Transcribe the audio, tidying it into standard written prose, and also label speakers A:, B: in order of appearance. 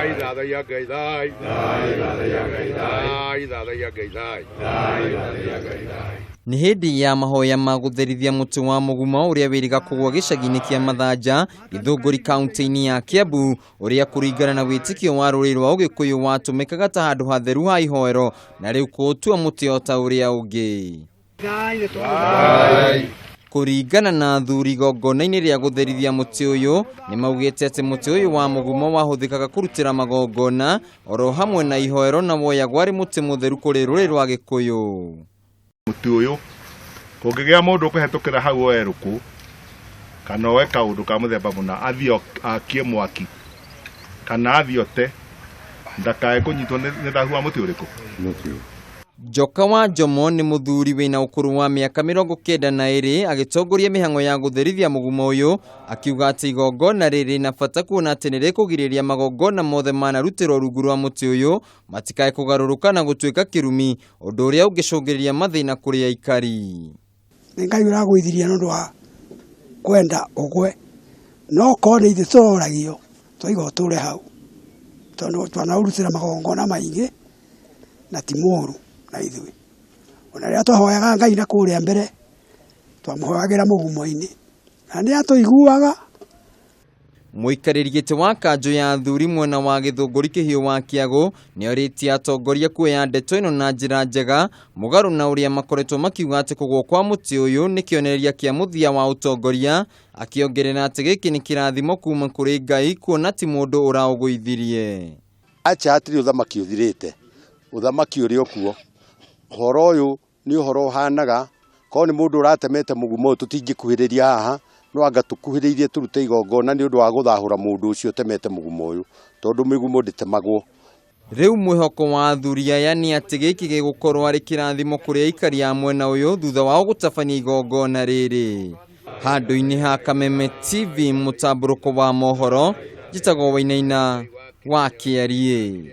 A: Thai Ngai thai. Thai thathaiya Ngai thai.
B: Nĩ hĩndĩ ya mahoya ma gũtherithia mũtĩ wa mũgumo ũrĩa wĩrĩga kũgwa gĩcagi-inĩ kĩa Mathanja, Gĩthũngũri kaunti-inĩ ya Kiambu, ũrĩa kũringana na wĩtĩkio wa rũrĩrĩ rwa Ũgĩkũyũ watũmĩkaga ta handũ hatheru ha ihoero na rĩu kũũtua mũtĩ o ta ũrĩa ũngĩ. Kũringana na athuri igongona-inĩ rĩa gũtherithia mũtĩ ũyũ, nĩ maugĩte atĩ mũtĩ ũyũ wa mũgumo wahũthĩkaga kũrutĩra magongona oro hamwe na ihoero na woyagwo arĩ mũtĩ mũtheru kũrĩ rũrĩrĩ rwa Gĩkũyũ.
A: Mũtĩ ũyũ kũngĩgĩa mũndũ ũkũhetũkĩra hau oe rũkũ kana oe kaũndũ ka mũthemba mũna athiĩ akie mwaki kana athiĩ ote ndakae kũnyitwo nĩ thahu wa mũtĩ ũrĩkũ.
B: Njoka wa Njomo nĩ mũthuri wĩna ũkũrũ wa mĩaka 92 agĩtongoria mĩhang'o ya gũtherithia mũgumo ũyũ, akiuga atĩ igongona rĩrĩ na bata kuona atĩ nĩ rĩkũgirĩrĩria magongona mothe manarutĩrwo rungu rwa mũtĩ ũyũ matikae kũgarũrũka na gũtuĩka kĩrumi, ũndũ ũrĩa ũngĩcũngĩrĩria mathĩna kũrĩ aikari.
C: Nĩ Ngai ũragũithirie nĩ ũndũ wa kwenda ũgwe, no korwo nĩ ithuĩ tũroragio twaiga ũtũre hau, tondũ twanaũrutĩra magongona maingĩ na ti mũru na ithuĩ. Ona rĩrĩa twahoyaga Ngai na kũrĩa mbere twamũhoyagĩra mũgumo-inĩ na nĩ atũiguaga.
B: Mũikarĩri gĩtĩ wa kanjũ ya athuri mwena wa Gĩthũngũri Kĩhiũ wa Kĩago nĩorĩtie atongoria kuoya ndeto ĩno na njĩra njega, mũgarũ na ũrĩa makoretwo makiuga atĩ kũgũa kwa mũtĩ ũyũ nĩ kĩonereria kĩa mũthia wa ũtongoria, akĩongerera atĩ gĩkĩ nĩ kĩrathimo kuma kũrĩ Ngai kuona ti mũndũ ũraũgũithirie.
D: Acha hatirĩ ũthamaki ũthirĩte, ũthamaki ũrĩ o kuo. Ũhoro ũyũ nĩ ũhoro ũhanaga, korwo nĩ mũndũ ũratemete mũgumo ũyũ tũtingĩkuhĩrĩria haha, no anga tũkuhĩrĩirie tũrute igongona nĩ ũndũ wa gũthahũra mũndũ ũcio ũtemete mũgumo ũyũ, tondũ mĩgumo ndĩtemagwo.
B: Rĩu mwĩhoko wa athuri aya nĩ atĩ gĩkĩ gĩgũkorwo arĩ kĩrathimo kũrĩ aikari a mwena ũyũ thutha wao gũtabania igongona rĩrĩ. Handũ-inĩ ha Kameme TV mũtambũrũko wa mohoro, njĩtagwo Wainaina wa Kĩariĩ.